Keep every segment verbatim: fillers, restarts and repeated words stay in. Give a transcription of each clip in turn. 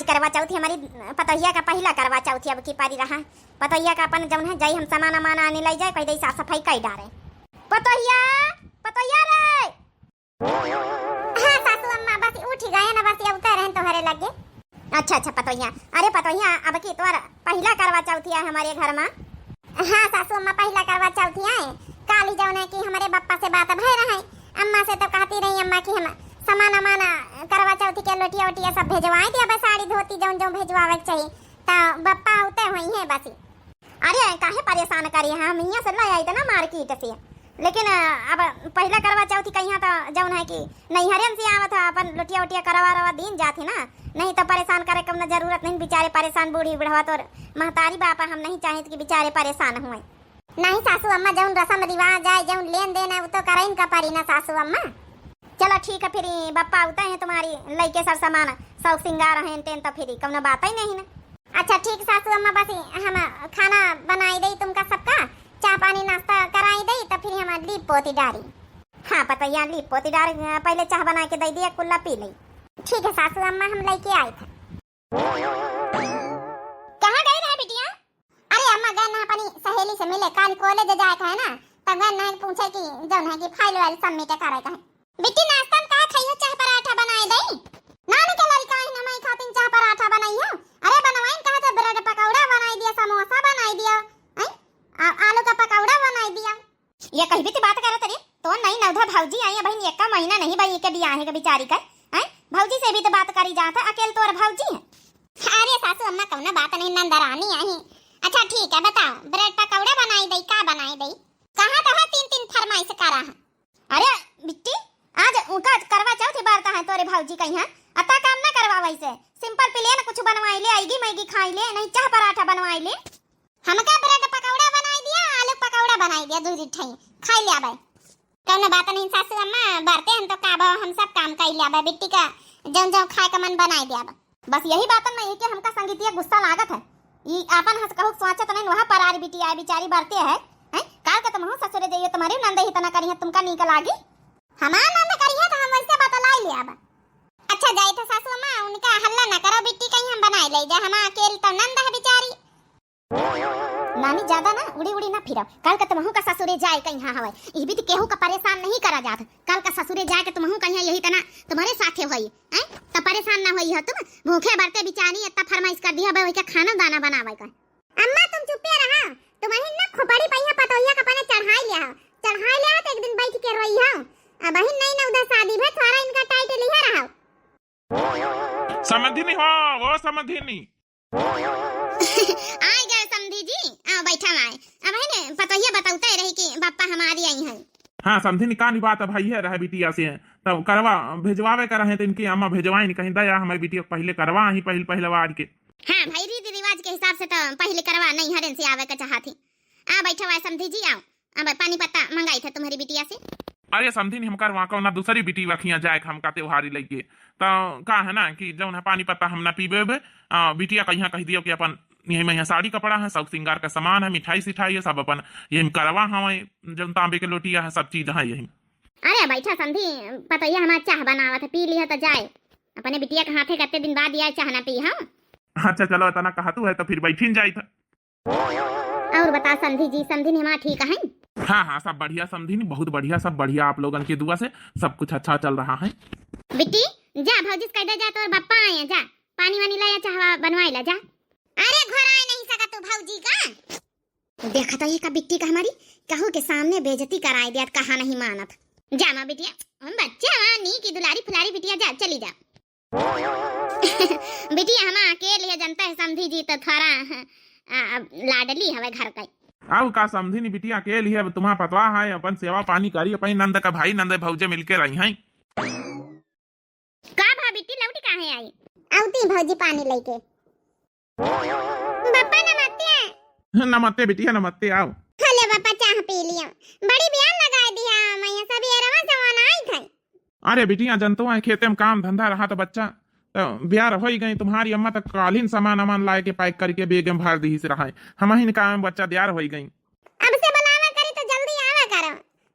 करवा चौथ ही हमरी पतोहिया का पहिला करवा चौथ ही अब की पारी रहा। पतोहिया का अपन जौन है जाई हम सामान अमान आने लइ जाए, कहि दे साफ सफाई कइ डारे। पतोहिया, पतोहिया रे। हाँ सासू अम्मा, बस उठ गए ना, बस ये उतर रहे तोहरे लगे। अच्छा, अच्छा पतोहिया, अरे पतोहिया, अब की तोर पहिला करवा चौथ ही है हमरे घर मा। हाँ सासू अम्मा, पहिला करवा चौथ ही है। काली जौन है कि हमरे बप्पा से बात भय रहे, अम्मा से तो कहती रही अम्मा कि हम सामान अमान करवा चौथ के लोटिया ओटिया सब भेजवाई दिया, बस साड़ी धोती जौन जौन भेजवावे के चाहिए, तो बप्पा होते हुई है बस। अरे काहे परेशान करी, हम हियाँ से ले आई थे ना मार्केट से, लेकिन अ, अब पहिला करवा चौथ कहिया तो जौन है कि नैहरे से आवत है, अपन लोटिया ओटिया करवा रवा दीन जात है ना, नहीं तो परेशान करे कौनो जरूरत नहीं। बेचारे परेशान बूढ़ी बुढ़वा तोर महतारी बापा, हम नहीं चाहित कि बेचारे परेशान हुए। नहीं सासू अम्मा, जौन रसम रिवाज आए, जौन लेन देन है, वो तो करइन का परी ना सासू अम्मा। चलो ठीक है, फिर ई बप्पा उतरे हैं तुम्हारी लइके सब सामान, शौक सिंगार हैं टेन, तो फिर ई कौनो बात ही नहीं ना। अच्छा ठीक सासू अम्मा, बस हम खाना बनाई दई तुमका सबका, चाह पानी नाश्ता कराई दई, तो फिर हम लीप पोती डारी। हाँ पतोहिया, लीप पोती डार, पहले चाह बना के दे दिया, कुल्ला पी ले। ठीक है सासू अम्मा, हम लेके आई था। कहाँ गई रहे बिटिया? अरे अम्मा, गए ना अपनी सहेली से मिले, काल कॉलेज जाए का है ना, तब गए ना पूछे कि जौन है कि फाइल वाइल सबमिट करे का है। बिट्टी, नाश्ता में का खाइयो? चाह पराठा बनाए दई? नानी के लड़का है ना, मैं खातिन चाह पराठा बनाई है। अरे बनवाइन कहा तो ब्रेड पकौड़ा बनाई दिया, समोसा बनाई दिया, हैं? आ, आलू का पकौड़ा बनाई दिया। ये कही भी ती बात करत रे, तो नई नवधा भौजी आई है बहिन, एक का महीना नहीं भाई के बियाहे के बिचारी कर, हैं? भौजी से भी तो बात करी जात है, अकेल तोर भौजी है। अरे सासू अम्मा, कौनो बात नहीं, नंदरानी आई। अच्छा ठीक है, बताओ, ब्रेड पकौड़ा बनाई दई, का बनाई दई? कहाँ तो है तीन तीन फरमाइश करा है। अरे बिट्टी, आज उनका करवा चौथ ही बरता है तोरे भौजी का यहाँ, अता काम ना करवा वैसे, सिंपल प्लेन कुछ बनवाई ले, आएगी मैगी खाई ले, नहीं चाह पराठा बनवाई ले। हमका ब्रेड पकौड़ा बनाई दिया, आलू पकौड़ा बनाई दिया, दू ठई खाई ले आबे। कौनो बात नहीं सासू अम्मा, बरते हम तो का बा, हम सब काम कई ले आबे, बिट्टी का जौन जौन खाए का मन बनाई दे आबे। बस यही बातन में एके हमका संगीतिया गुस्सा लागत है। ई आपन हंस कहूक सोचत नहीं, वहाँ परारी बिटिया है, बिचारी बरते है, हैं? काल के तुमहू ससुरे जाइयो, तुम्हारी नंद ही तना करी है, तुमका नीक लागी? हमार नंद करी है तो हम वैसे बतलाई ले अब। अच्छा जाई तो सासू अम्मा, उनका हल्ला ना करो, बिट्टी कहीं हम बनाई ले जा, हम अकेल तो नंद है बिचारी। नानी, ज्यादा ना उड़ी उड़ी ना फिरब। काल का तुमहू का ससुरे जाए कहीं हवे, ई भी तो केहू का परेशान नहीं करा जात। काल का ससुरे जाए के तुमहू कहीं यही तना तुम्हारे साथे होई, हैं? त परेशान ना होई हो तुम। भूखे बरते बिचारी इतना फरमाइश कर दिया, अब वही का खाना दाना बनावे का। अम्मा तुम चुप्पे रहा, तुम्हारी ना खोपड़ी पहिया पतोहिया का पने चढ़ाई लिया हो, चढ़ाई लिया हो तो एक दिन बैठ के रोई हो। अब ही नई नवदा शादी भे, थोड़ा इनका टाइट लिहा रहा। समधिनी हो, ओ समधिनी। आइ गए समधी जी, आओ बैठा आए। अब है ने पतोहिया बतौते रही कि बप्पा हमारी आई हैं। हाँ समधिनी, कानी बात अब है रहे बिटिया से, तब करवा भेजवावे का रहे तो इनकी अम्मा भेजवाइन, कहीं दया हमारी बिटिया को पहले करवा ही, पहले पहले वार के। हाँ भाई, रीति रिवाज के हिसाब से तो पहले करवा नहीं हरेन से आवे का चाहत ही। आ बैठा आए समधी जी, आओ। अब पानी पत्ता मंगाई था तुम्हारी बिटिया से। अरे समधिन, हमका वहाँ कौना दूसरी बिटिया खिया जाए हमका त्योहारी लइके। तो का है ना कि जौन है पानी पत्ता हम ना पीबे बे, आ, बिटिया कहिया कह दियो कि अपन यही में यहाँ साड़ी कपड़ा है, सब सिंगार का सामान है, मिठाई सिठाई है, सब अपन यही में करवा हवे, जौन तांबे के लोटिया है, सब चीज है यही। अरे बैठा समधी, पतोहिया हमार चाह बनावत है, पी लिया तो जाए। अपने बिटिया के हाथे कते दिन बाद यह चाह ना पी हम। अच्छा चलो, इतना कहतू है तो फिर बैठिन जाई था। और बता समधी जी, समधी निमा ठीक है? हाँ, हाँ, सब बढ़िया समधी, बहुत बढ़िया, सब बढ़िया, आप लोगन के दुआ से सब कुछ अच्छा चल रहा है। बिट्टी, जा भौजी से कह दे, जा तोर बप्पा आए हैं, जा पानी वानी ला या चाहवा बनवाई ला, जा। अरे घोराए नहीं सका तू भौजी का। देखा तो ये का बिट्टी का हमारी, कहू के सामने बेइज्जती कराई दिया, कहा नहीं मानत। जा माँ बिटिया, हम बच्चा माँ नी की दुलारी फुलारी बिटिया, जा चली जा। बिटिया, हम अकेले है, जनता है, समधी जी तो थोड़ा, आ, लाडली हवे घर का। अब का समधी नी बिटिया, अकेले है, अब तुम्हारा पतवा है, अपन सेवा पानी करी, अपनी नंद का भाई, नंद भौजे मिलके रही हैं। का भा बिट्टी, लौटी काहे आई? औती भौजी पानी लेके। बप्पा नमस्ते। नमस्ते बिटिया, नमस्ते, आओ। हले बप्पा, चाह पी लियो। बड़ी बियान लगाए दिया, मैं सवेरवा से वनाई थे। अरे बिटिया, जनतो है, खेते में काम धंधा रहा तो बच्चा, तो ब्यार होई गई। तुम्हारी अम्मा तो कालीन सामान अमान लाए के पैक करके बैग में भर दी से रहा है। हम ही काम बच्चा ब्यार होई गई। अब से बुलावा करी तो जल्दी आवा करो।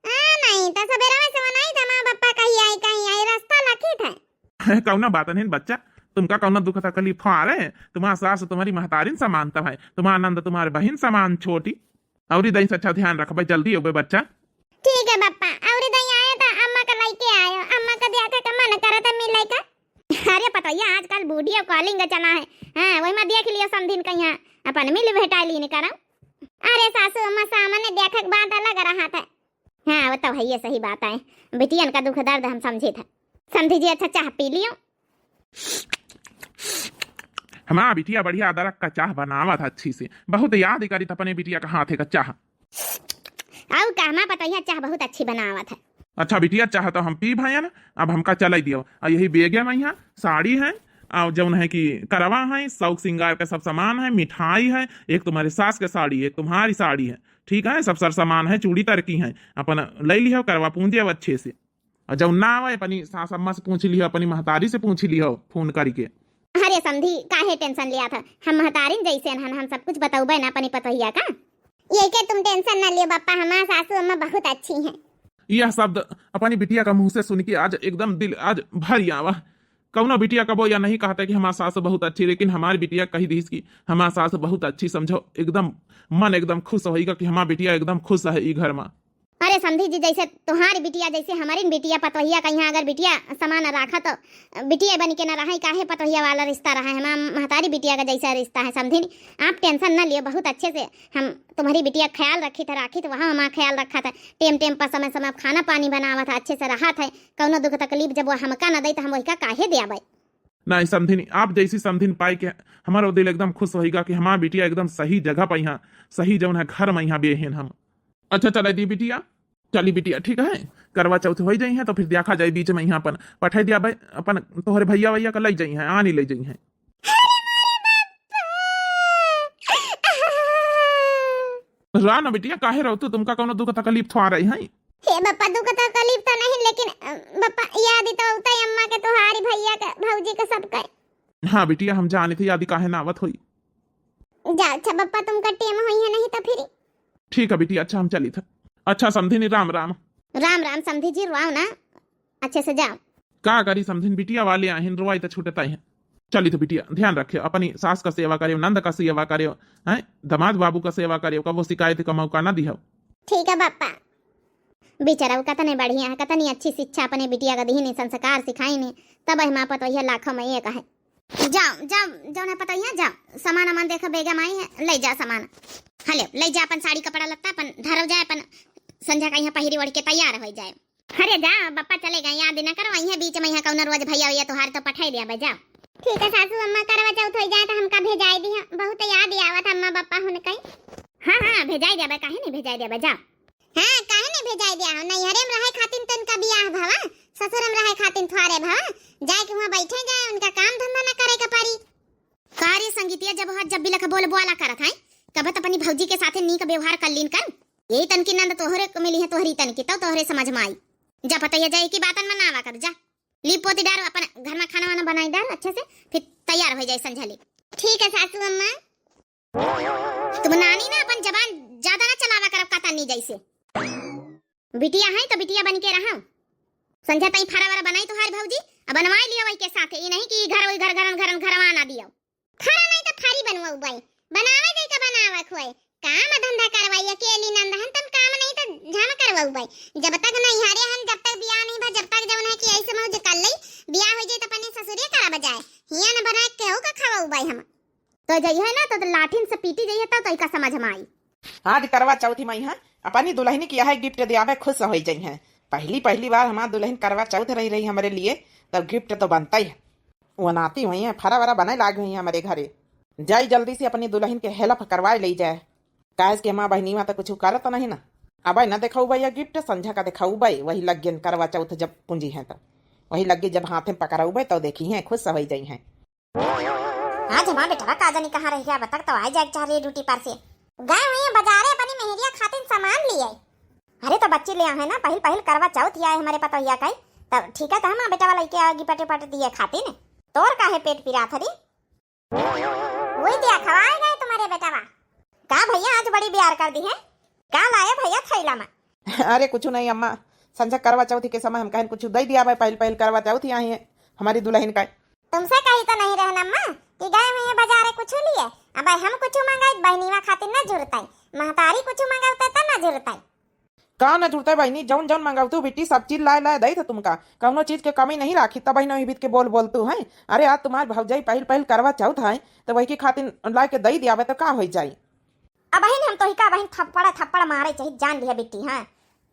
हाँ, नहीं तो सवेरा में से वनाई था, माँ बप्पा कहीं आई, कहीं आई, रास्ता लखी थे। कौनो बात नहीं बच्चा, तुमका कौनो दुख तकलीफ हो रहे? तुम्हार सास तुम्हारी महतारिन समान तो है, तुम्हार नंद तुम्हारे बहिन समान छोटी। अउरी दही से अच्छा ध्यान रखबे, जल्दी होबे बच्चा। ठीक है बप्पा, अउरी दही आए तो अम्मा का लइके आयो, अम्मा का देखा का मन करत है मिले का। अरे पतोहिया, आजकल वीडियो कॉलिंग चला है, हाँ, वही में देख लियो समधिन कहिया, अपन मिल भेटाई लीन करम। अरे सासू अम्मा सामने देखक बात अलग रहत है। हाँ, वो तो है, ये सही बात है, बिटियन का दुख दर्द हम समझे थे। समधी जी, अच्छा चाह पी लियो। हमार बिटिया बढ़िया अदरक का चाह बनावत है अच्छी से, बहुत याद करित अपने बिटिया का हाथे का चाह। अउ का, हमार पतोहिया चाह बहुत अच्छी बनावत है। अच्छा बिटिया, चाह तो हम पी भयन, अब हमका चलाई दियो। आ यही बेगे में यहाँ साड़ी है, और जौन है कि करवा है, शौक श्रृंगार का सब सामान है, मिठाई है, एक तुम्हारे सास के साड़ी, एक तुम्हारी साड़ी है, ठीक है, सब सर सामान है, चूड़ी तरकी है, अपन ले लियो, करवा पूंजे अब अच्छे से। और जौन ना आवे, अपनी सास अम्मा से पूछ लियो, अपनी महतारी से पूछ लियो फोन करके। अरे समधी, काहे टेंशन लिया था, हम महतारिन जैसे हन, हम सब कुछ बतौबे ना अपनी पतोहिया का। ये के तुम टेंशन ना लियो बप्पा, हमार सासू अम्मा बहुत अच्छी हैं। यह शब्द अपनी बिटिया का मुंह से सुन के आज एकदम दिल आज भर आवा। कौनो बिटिया कबो या नहीं कहता कि हमार सास बहुत अच्छी, लेकिन हमारी बिटिया कही दीस कि हमार सास बहुत अच्छी, समझो एकदम मन एकदम खुश होइगा कि हमार बिटिया एकदम खुश है ई घर में। अरे समधी जी, जैसे तुम्हारी बिटिया, जैसे हमारी बिटिया, पतोहिया कहिया अगर बिटिया समान राखा तो बिटिया बन के ना रहा, काहे पतोहिया वाला रिश्ता रहा है, हमार महतारी बिटिया का जैसा रिश्ता है समधिन। आप टेंशन ना लियो, बहुत अच्छे से हम तुम्हारी बिटिया ख्याल रखी था, राखी था, वहाँ हमारा ख्याल रखा था, टेम टेम पर समय समय खाना पानी बनावा था, अच्छे से रहा था। कौनो दुख तकलीफ जब वो हमका ना दे तो हम वही का काहे दे आवे? नहीं समधिन, आप जैसी समधिन पाई के हमारो दिल एकदम खुश होइगा कि हमार बिटिया एकदम सही जगह पर यहाँ, सही जौन है घर में यहाँ बेहेन हम। अच्छा चले दी बिटिया, चली बिटिया, ठीक है, करवा चौथ हो जाई है तो फिर देखा जाए बीच में यहाँ अपन पठाई दिया भाई, अपन तोहरे भैया वैया का लई जाई है, आनी लई जाई है। रा ना बिटिया, काहे रहो तू, तुमका कौनो दुख तकलीफ थोआ रही है? हे बप्पा, दुख तकलीफ तो नहीं, लेकिन अ, बप्पा याद तो होता है अम्मा के, तोहारी भैया के, भौजी के, सबके। हाँ बिटिया, हम जाने थे याद काहे ना आवत होई। जा अच्छा बप्पा, तुमका टेम होई है नहीं तो फिर। ठीक है बिटिया, अच्छा हम चली था। अच्छा समधिनी, राम राम। राम राम समधी जी, रुआओ ना, अच्छे से जाओ। का करी समधिन, बिटिया वाले आहिन, रोवाई त छूटता है। चली तो बिटिया, ध्यान रखे, अपनी सास का सेवा करे, नंद का सेवा करे, हैं, दामाद बाबू का सेवा करे, कबो शिकायत का मौका ना दिहो। ठीक है बप्पा। बेचारा वो कतने बढ़िया है, कतनी अच्छी शिक्षा अपने बिटिया का दीहिन, संस्कार सिखाइन, तब हमार पतोहिया लाखों में एक है। जाओ, जाओ, जाओ ना पतोहिया, जाओ, सामान अमान देखो, बेगा माई है, ले जा सामान। हले, ले जा अपन साड़ी कपड़ा लत्ता, अपन धरव जाए, अपन संझा का यहाँ पहिरी ओढ़ के तैयार हो जाए। अरे जा, बप्पा चले गए, याद न करो, वहीं बीच में यहाँ कौनो रोज भैया वैया तोहार तो पठाई दिया बे, जाओ। ठीक है सासू अम्मा, करवा चौथ हो जाए तो हमका भेजाई दिया, बहुत याद आवत अम्मा बप्पा हुन कई। हाँ, हाँ, भेजाई दिया बे, काहे नहीं भेजाई दिया बे, जाओ। हाँ, काहे नहीं भेजाई दिया हो, नैहरे में रहे खातिन तो इनका बियाह भवा, ससुर में रहे खातिन थोड़े भवा, जाए के वहाँ बैठे जाए, उनका काम धंधा न करे के पड़ी। का रे संगीतिया, जब हाथ जब भी लख बोल बोला करत है, कब तो अपनी भौजी के साथे नीक व्यवहार कर लीन कर। यही तनकी नंद तोहरे को मिली है, तोहरी तनकी, तब तोहरे समझ में आई। जा पता है जाए की बातन में ना आवा कर, जा। लीप पोती डार, अपन घर में खाना वाना बनाई डार अच्छे से, फिर तैयार हो जाए संझा ले। ठीक है सासू अम्मा। तुम नानी ना अपन जबान ज्यादा ना चलावा करब का तन्नी जैसे। बिटिया है तो बिटिया बन के रहो। संझा तई फरा वरा बनाई तोहार भौजी, अब बनवाई लियो वही के साथे, ई नहीं कि घर वही घर घरन घरन घरवा ना दियो। फरा नहीं तो फरी बनवाऊ बाई, बनावे दे तो बनावे खोए, काम धंधा करवाई, अकेली नंद हन तन काम नहीं तो झाम करवाऊ बाई। जब तक नहीं हरे हन, जब तक बियाह नहीं भा, जब तक जवन है कि ऐसे मौज कर लई, बियाह हो जाए तो अपने ससुरे करा बजाए, हिया न बना के केहू का खवाऊ बाई हम। तो जइहे ना तो लाठिन से पीटी जइहे तब तो इका समझ में आई। आज करवा चौथी माई है, अपनी दुल्हनी की यह गिफ्ट दियावे खुश हो जइहे। पहली पहली बार हमार दुल्हन करवा चौथ रही रही हमरे लिए, तब गिफ्ट तो बनता ही है। वो नाती हुई है, फरा वरा बने लाग हुई है हमरे घरे। जाई जल्दी से अपनी दुल्हन के हेल्प करवाए ले जाए, काहे कि हमार बहनी मा तो कुछ करत नहीं ना। अब न देखाऊ भाई गिफ्ट, संझा का देखाऊ भाई, वही लग गयन करवा चौथ जब पूंजी है तो, वही लग गई जब हाथे पकड़ाऊ भाई तो देखी है खुश हो जइहे। आज हमार बेटवा का जानी कहाँ रह गया, अब तक तो आ जाए चाह रही ड्यूटी पर से। गए हुए हैं बाजारे अपनी मेहरिया खातिर सामान लिए। अरे तो बच्ची ले आए ना, पहिल पहिल करवा चौथ आए हमारे पतोहिया का, तब ठीक है तो हम बेटवा लेके आओगी पटे पटे दिए खातिर। तोर काहे पेट पिरात हरी? वही दिया खवाए गए तुम्हारे बेटवा। का भैया आज बड़ी बियार कर दी है? का लाए भैया थैला में? अरे कुछ नहीं अम्मा, संझा करवा चौथी के समय हम कहन कुछ दे दिया भाई, पहिल पहिल करवा चौथी आई है हमारी दुल्हन का। तुमसे कही तो नहीं रहन अम्मा कि गए हुए हैं बाजारे कुछ लिए। अब हम कुछ मंगाई, बहनीवा खातिर न जुरताई, महतारी कुछ मंगावते तो न जुरताई। का न जुरताई बहिनी, जौन जौन मंगावतू बिट्टी, सब चीज लाए लाए दई था तुमका, कौनो चीज के कमी नहीं राखी। तब बहिन वही बीत के बोल बोलतू है। अरे आज तुम्हार भौजाई पहिल पहिल करवा चौथ है, तो वही के खातिर लाए के दई दियावे तो का हो जाई। अब बहिन हम तो ही का बहिन थप्पड़ थप्पड़ मारे चाहिए, जान लिया बिट्टी, हाँ।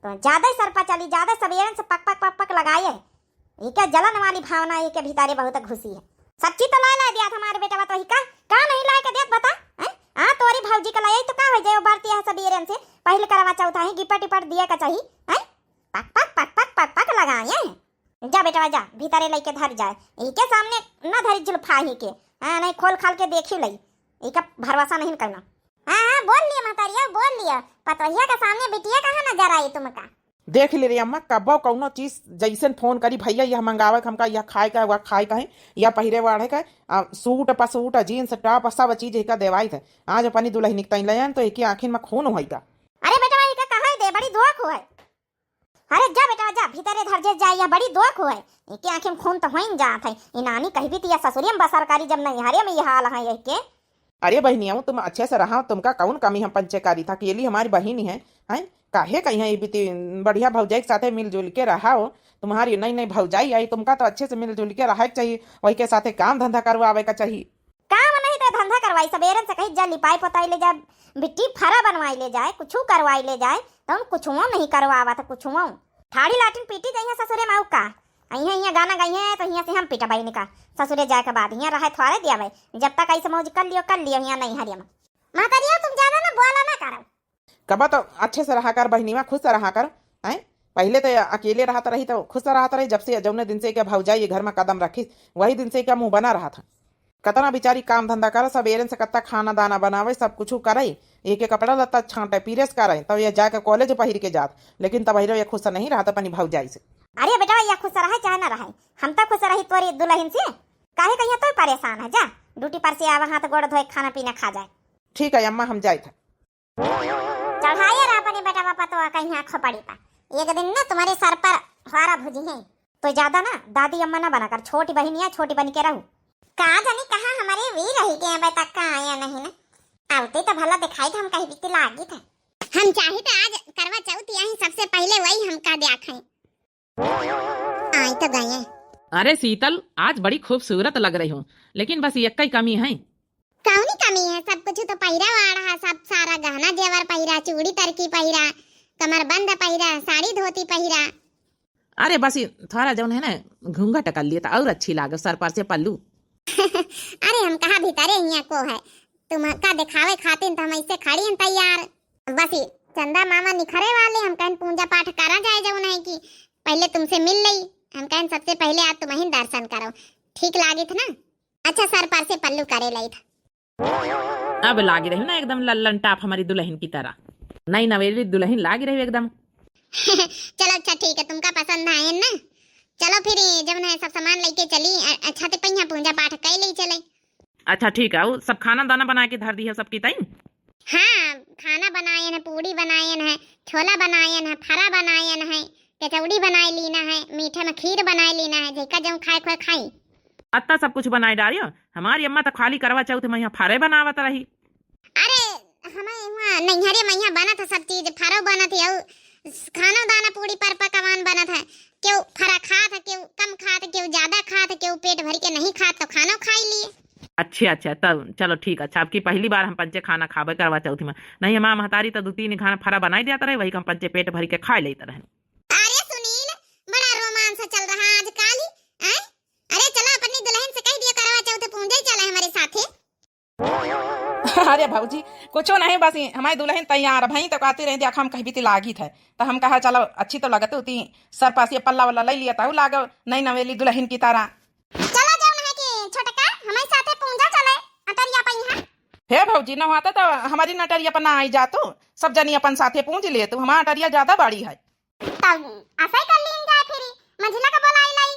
तो ज्यादा ही सर पर चली, ज्यादा सबेरन से पक पक पक पक लगाए। एके जलन वाली भावना एके भीतरे बहुत घुसी है। सच्ची तो लाए लाए दिया था हमारे बेटवा तो ही का, का नहीं लाए के दिया बता? हैं? आ तोरी भौजी के लाए तो का हो जाए, वो बरती है सबेरन से, पहिल करवा चौथ है, गिपट टिपट दिए का चाहिए, हैं? पक पक पक पक पक पक लगाए हैं। जा बेटवा जा, भीतरे लइके धर जाए, एके सामने न धरी जुल्फा ही के, हाँ, नहीं खोल खाल के देखी लई, एका भरवसा नहीं करना। हाँ हाँ, बोल लिया महतारिया, बोल लिया, पतोहिया के सामने बिटिया कहाँ नजर आई तुमका? देख ले रे अम्मा, कब्बो कौनो चीज जैसन फोन करी, "भैया यह मंगावे के हमका, यह खाए का, वह खाए का है, यह पहिरे वाढ़े का, आ, सूट पा सूट, आ, जींस टॉप, आ, सब चीज एका देवाई थे।" आज अपनी दुल्हनी के तई ले आन तो एके आँखिन में खून होई का। अरे बेटवा, एका कहाँ दे, बड़ी धोख हो है। अरे जा बेटवा जा, भीतरे धर जे जा, यह बड़ी धोख हो है। एके आँखिन में खून तो होइन जात है। ई नानी कहबी तो यह ससुरिया में बसर करी, जब नैहरे में यह हाल है एके। अरे बहनिया, तुम अच्छे से रहा, तुमका कौन कमी हम पंचे करी था, अकेली हमारी बहिन है, हैं? काहे कहीं है, बीती बढ़िया भौजाई के साथे मिलजुल के रहा हो, तुम्हारी नई नई भौजाई आई, तुमका तो अच्छे से मिलजुल के रहा के चाहिए, वही के साथे काम धंधा करवावे का चाहिए। काम नहीं तो धंधा करवाई, सबेरन से कही जा लिपाई पोताई ले जा, बिट्टी फरा बनवाई ले जाए, कुछ करवाई ले जाए, तो हम कुछ नहीं करवावा था, कुछ ठाड़ी लाटिन पीटी जइहे ससुरे माऊ का, अइहे हियाँ गाना गइहे तो हियाँ से हम पिटबै इनका। ससुरे जाए के बाद हियाँ रहे थोड़े दियाबै, जब तक ऐसे मौज कर लियो, कर लियो हियाँ नहीं हरियम। महतरिया तुम ज्यादा ना बोला ना करो। कबा तो अच्छे से रहा कर बहिनीवा, खुश से रहा कर, हैं? पहिले तो अकेले रहत रही तो खुश रहत रही, जब से जौने दिन से के भौजाई ये घर में कदम रखी, वही दिन से के मुँह बना रहा था। कतना बिचारी काम धंधा करे, सबेरन से कत्ता खाना दाना बनावे, सब कुछ करे, एके कपड़ा लत्ता छांटे, पीरेस करे, तब ये जाके कॉलेज पहिर के जात, लेकिन तब ये खुश नहीं रहत अपनी भौजाई से। अरे बेटा, ये खुश रहे चाहे ना रहे, हम तो खुश रही तोरी दुल्हन से। काहे कहिया तो परेशान है, जा ड्यूटी पर से आवा, हाथ गोड़ धोए, खाना पीना खा जाए। ठीक है अम्मा, हम जाए थे। चढ़ाए रहा अपने बेटा बापा तो कहीं आँखों पड़ी पा, एक दिन ना तुम्हारे सर पर हारा भुजी है। तो ज्यादा ना दादी अम्मा ना बना कर, छोटी बहिनिया छोटी बन के रहू। का जानी कहाँ हमारे वी रही के अबे तक का आया नहीं ना। आवते तो भला दिखाई था, हम कहीं बीते लागी था। हम चाही तो आज करवा चौथ यही सबसे पहिले वही हमका देखें। आई तो गए। अरे शीतल, आज बड़ी खूबसूरत लग रही हो, लेकिन बस एक ही कमी है। कौनी कमी है? सब कुछ तो पहिरा वाड़ा है, सब सारा गहना जेवर पहिरा, चूड़ी तरकी पहिरा, कमरबंद पहिरा, साड़ी धोती पहिरा। अरे बस ये थोड़ा जौन है ना घूंघट कर लिए तो और अच्छी लागे, सर पर से पल्लू। अरे हम कहा भीतरे हिया को है, तुमका दिखावे खातिर तो हम ऐसे खड़ी हैं तैयार। बस ये चंदा मामा निखरे वाले, हम कहन पूजा पाठ करा जाए जौन है कि पहिले तुमसे मिल लई, हम कहन सबसे पहिले आज तुम ही दर्शन करो, ठीक लागित ना? अच्छा सर पर से पल्लू करे लई था। अब लागी रही ना एकदम लल्लन टाप हमारी दुल्हन की तरह, नई नवेली दुल्हन लागी रही एकदम। चलो अच्छा ठीक है, तुमका पसंद आए ना? चलो फिर जब ना सब सामान लेके चली, अ-, अच्छा ते पहिया पूजा पाठ कर ले चले। अच्छा ठीक है, वो सब खाना दाना बना के धर दी है सबकी तई। हाँ, खाना बनायन है, पूड़ी बनायन है, छोला बनायन है, फरा बनायन है, कचौड़ी बनाए लीना है, मीठे में खीर बनाए लीना है, जेका जौन खाए खोए खाई। अत्ता सब कुछ बनाए डारियो। हमारी अम्मा तो खाली करवा चौथ में यहाँ फरे बनावत रही। अरे हमारे यहाँ नैहरे में यहाँ बनत है सब चीज, फरो बनत है, अउ खानो दाना पूड़ी पर पकवान बनत है। केहू फरा खात है, केहू कम खात, केहू ज्यादा खात, केहू पेट भर के नहीं खात तो खानो खाई लिए। अच्छा अच्छा, तब चलो ठीक है। अच्छा, आपकी पहली बार हम पंचे खाना खाबे करवा चौथ में। नहीं, हमार महतारी तो दो तीन खाना फरा बनाई देत रहे, वही के हम पंचे पेट भर के खा लेत रहे। अरे सुनील, बड़ा रोमांस चल रहा आजकल, हैं? अरे चलो अपनी दुल्हन से कह दिया करवा चौथ पूंजे चले हमारे साथे। अरे भौजी, कुछो नहीं, बस ये हमारी दुल्हन तैयार भई तो कहती रही, "देख हम कहीं बीती लागी थे।" तो हम कहा, "चलो अच्छी तो लगत होती, सर पास ये पल्ला वल्ला ले लिया तो लागो नई नवेली दुल्हन की तरह।" चलो जौन है कि छोटका हमारे साथे पूंजा चले अटरिया पे यहाँ। हे भौजी, न होता तो हमारी नटरिया पर ना आई जा तू, सब जनी अपन साथे पूंज ले तू, हमारा अटरिया ज्यादा बड़ी है। तब असै कर लीन जाए फिरी, मंझिला का बोलाई लाई।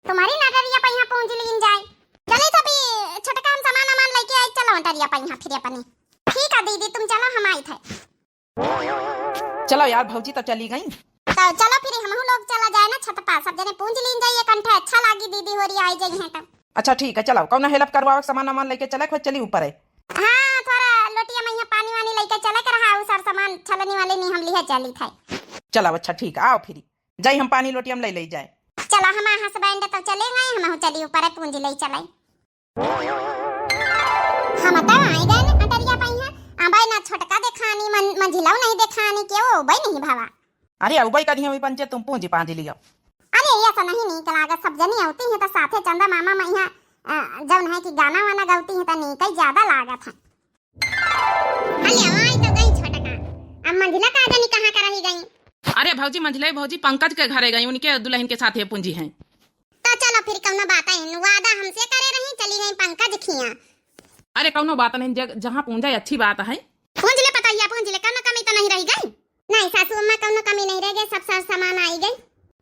तुम्हारी नटरिया पहिया पूंज लीन जाए। चले तभी छोटका हम सामान वामान लेके आई, चलो नटरिया पहिया फिर अपनी। ठीक है दीदी, तुम चलो, हम आई थे। चलो यार, भौजी तो चली गई। तो चलो फिर हमहू लोग चला जाए ना छत पर, सब जने पूंज लीन जाए, एक अंठे अच्छा लागी, दीदी होरी आई जाई है तो। अच्छा ठीक है, चलाओ, कौनो help करवाओ, सामान वामान लेके चले, खुद चली ऊपर है। हाँ, थोड़ा लोटिया में यहाँ पानी वानी लेके चले के रहा, उ सर सामान छलनी वाले नहीं हम लिहे चली थे। चलाओ, अच्छा ठीक है, आओ फिर जाई हम पानी लोटिया में ले ले जाए। चला, हमार husband तो चले गए, हम चली ऊपर है, पूंजी ले चले। हम तो आई गए ना अटरिया पइहाँ, अबे ना छोटका देखानी, मन-, मंझिलऊ नहीं देखानी, केहू अउबे नहीं भवा। अरे अउबे करिहैं वही पंचे, तुम पूंजी पांजी लियो। अरे ये तो नहीं नीक लागत, सब जनी अउती हैं तो साथे चंदा मामा मइहाँ, अ, जौन है कि गाना वाना गउती हैं तो नीक ही ज्यादा लागत है। अरे आई तो गई छोटका, अब मंझिला का जानी कहाँ का रही गई। अरे भौजी, मंझिला भौजी पंकज के घरे गई, उनके दुल्हन के साथे पूंजी हैं। तो चलो फिर कौनो बात है, वादा हमसे करे रही, चली गई पंकज खिया। अरे कौनो बात नहीं, जग-, जहाँ पूंजा अच्छी बात है। पूंज ले पतोहिया, पूंज ले, कौनो कमी तो नहीं रही गई? नहीं सासू अम्मा, कौनो कमी नहीं रह गई, सब सार सामान आई गई।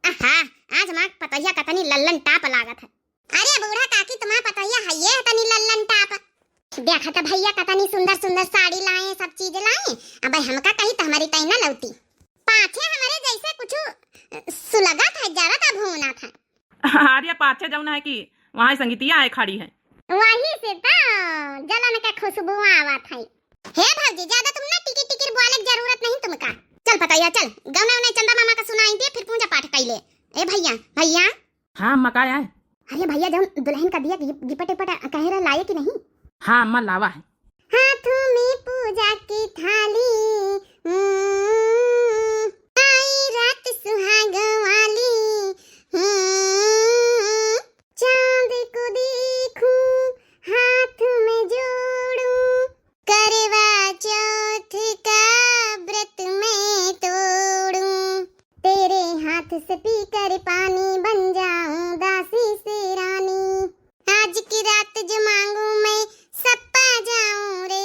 आहा, आज हमार पतोहिया कतनी लल्लन टाप लागत है। अरे बूढ़ा काकी, तुम्हार पतोहिया है ये तनी लल्लन टाप। देखा तो भैया कतनी सुंदर सुंदर साड़ी लाए, सब चीज लाए। अब हमका कही तो हमारी तई ना लौती। पाछे हमारे जैसे कुछ सुलगत है, जरत अब होना था। अरे पाछे जौन है कि वहाँ संगीतिया है खड़ी है। वही से तो जलन का खुशबू आवत है। हे भौजी, ज्यादा तुम ना टिकिर टिकिर बोले की जरूरत नहीं तुमका। चल पतोहिया चल, गौना उन्हें चंदा मामा का सुनाई दे, फिर पूजा पाठ कैले। ए भैया, भैया। हाँ अम्मा, का आए? अरे भैया, जौन दुल्हन का दिया गिप-, गिपट विपट कहे रहे, लाए कि नहीं? हाँ अम्मा, लावा है। हाथों में पूजा की थाली, हम्म, आई रात सुहाग वाली, हम्म, चांद को देखूं, हाथ में जोड़ूं, करवा चौथ का व्रत मैं तोड़ूं, तेरे हाथ से पीकर पानी, बन जाऊं दासी से रानी। आज की रात जो मांगू मैं, सब पा जाऊं रे।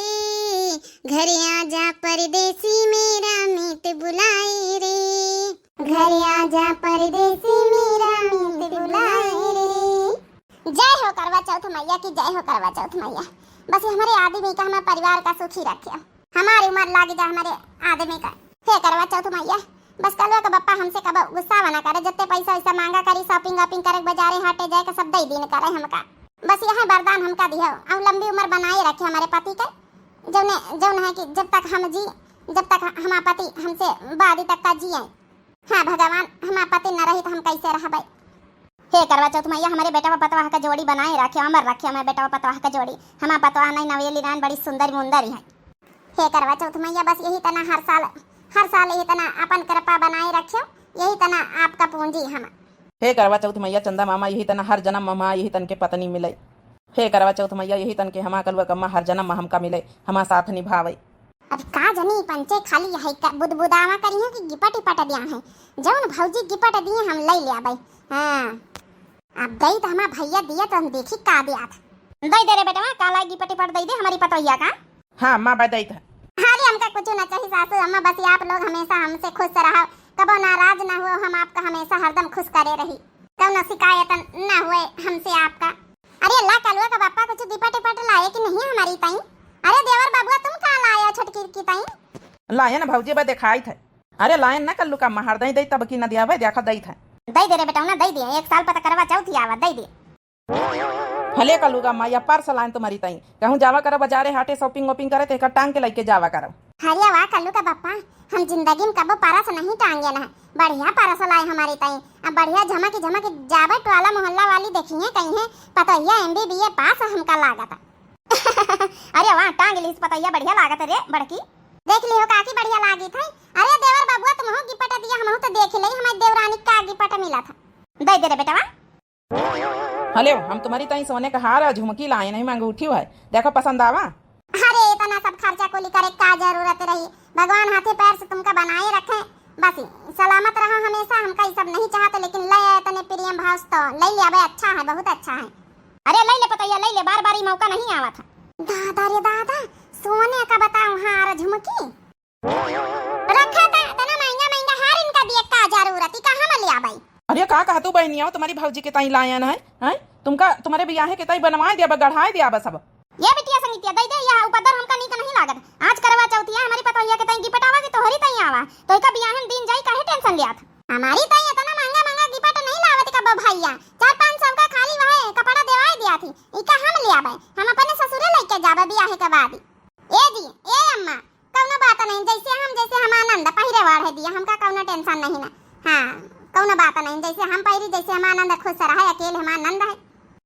घर आजा परदेसी, मेरा मीत बुलाए रे। घर आजा परदेसी, मेरा मीत बुलाए रे। जय हो करवा चौथ मैया की, जय हो करवा चौथ मैया। बस ये हमारे आदमी का, हमारे परिवार का सुखी रखे, हमारी उम्र लाग जा हमारे आदमी का। हे करवा चौथ मैया, बस कलुआ का बप्पा हमसे कब गुस्सा ना करे, जितने पैसा वैसा मांगा करी, shopping वॉपिंग करे, बाजारे हाटे जाए का सब दे दीन करे हमका। बस यह वरदान हमका दियो, और लंबी उम्र बनाए रखे हमारे पति के, जौने, जौन है कि जब तक हम जी, जब तक हमारा पति हमसे बादी तक का जिए। हाँ भगवान, हमार पति न रही तो हम कैसे रहबे? हे करवा चौथ मैया, हमारे बेटवा पतवाह का जोड़ी बनाए रखे, अमर रखे हमारे बेटवा पतवाह का जोड़ी। हमार पतवाह नहीं नवेली नान बड़ी सुंदर मुंदर है। हे करवा चौथ मैया, बस यही तना हर साल, हर साल यही तना अपन कृपा बनाए रखे, यही तना आपका पूंजी हम। हे करवा चौथ मैया, चंदा मामा यही तना हर जन्म में यही तन के पत्नी मिले। हे करवा चौथ मैया, यही तन के हमा कलुआ कम्मा हर जन्म में हमका मिले, हमा साथ निभावे। अब का जनी पंचे खाली है का बुदबुदावा करी है कि गिपट इपट दिया है। जौन भौजी गिपट दिए हम ले ले आबे। हाँ। अब दई तो हमार भैया दिया तो हम देखी का दिया था। दई दे रे बेटवा, काला गिपट इपट दई दे हमारी पतोहिया का। हाँ अम्मा, बा दई था। अरे हमका कुछ ना चाहिए सासू अम्मा, बस ये आप लोग हमेशा हमसे खुश रहो, कबो नाराज ना हुओ, हम आपका हमेशा हरदम खुश करे रही, कौनो शिकायत ना हुए हमसे आपका। अरे ला कलुआ का बप्पा कुछ गिपट इपट लाए कि नहीं हमारी ताई? अरे देवर बबुआ तुम का लाया छोटकी की ताई? लायन भौजी बा देखाइत है। अरे लायन ना कल्लू का महर दई दई तब की न दिया भाई देखा दई था। दई दे रे बेटौना दई दे, एक साल पता करवा चौथ ही आवा दई दे। हले कल्लू का मैया पर्स लायन तुम्हारी ताई, कहूँ जावा करो बाजारे हाटे shopping वॉपिंग करे तो एक टांग के लेके जावा करो। अरे वाह कल्लू का बप्पा, हम जिंदगी में कबो परस नहीं टांगे ना, बढ़िया परस लाए हमारी ताई। अब बढ़िया झमक झमक जाबे, टोला मोहल्ला वाली देखिए, कहिए पतोहिया एमबीबीए पास हमका लागत। अरे वाह, टांग लीस पतोहिया, बढ़िया लागत रे बड़की। देख लिहो काकी, बढ़िया लागी थे। अरे देवर बबुआ, तुमहू गिपट दिया, हमहू तो देख ले, हमारी देवरानी का गिपट मिला था। दे दे रे बेटवा। हले, हम तुम्हारी ताई सोने का हार और झुमकी लाए नहीं, अंगूठी है, देखो पसंद आवा। अरे इतना सब खर्चा कुली करे का जरूरत रही? भगवान हाथे पैर से तुमका बनाए रखे, बस सलामत रहो हमेशा। हमका ये सब नहीं चाहते, लेकिन ले आए तने प्रेम भाव से तो ले लिया बे, अच्छा है, बहुत अच्छा है। अरे ले ले पतोहिया, ले ले, बार बार ये मौका नहीं आवा था। दादा रे दादा, सोने का बताओ हार झुमकी। रखा था इतना महंगा महंगा हार, इनका दिए का जरूरत, ई कहाँ में ले आबे? अरे का कहतू बहनिया, तुम्हारी भौजी के ताई लायन है, हैं? तुमका तुम्हारे बियाहे के ताई बनवाए दिया बा, गढ़ाए दिया बा सब। ये बिटिया संगीतिया, दे दे, यह उपद्रव हमका नीक नहीं लागत। आज करवा चौथिया, हमारी पतोहिया के ताई गिपटावा की तोहरी ताई आवा, तो एका बियाहे में दिन जाई, काहे tension लियात? हमारी ताई इतना महंगा महंगा गिपट नहीं लावत कबो भैया, चार पाँच सौ का खाली वह कपड़ा देवाए दिया थी, इका हम ले आबे, हम अपने ससुरे लेके जाबे बियाहे के बाद। ए जी, ए अम्मा, कौनो बात नहीं, जैसे हम, जैसे हम आनंद पहिरे वाढ़े दिया, हमका कौनो tension नहीं ना। हाँ, कौनो बात नहीं, जैसे हम पहिरी, जैसे हम आनंद खुश रहे, अकेले हम आनंद है।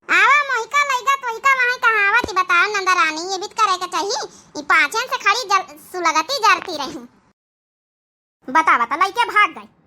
आवा मोहिका लइगा तोहिका वहाँ कहाँ आवा कि बताओ नंदा रानी, ये भी करे के चाहिए। ई पाँचन से खड़ी जल, सुलगती जरती रही। बता, बता, लइके भाग गए।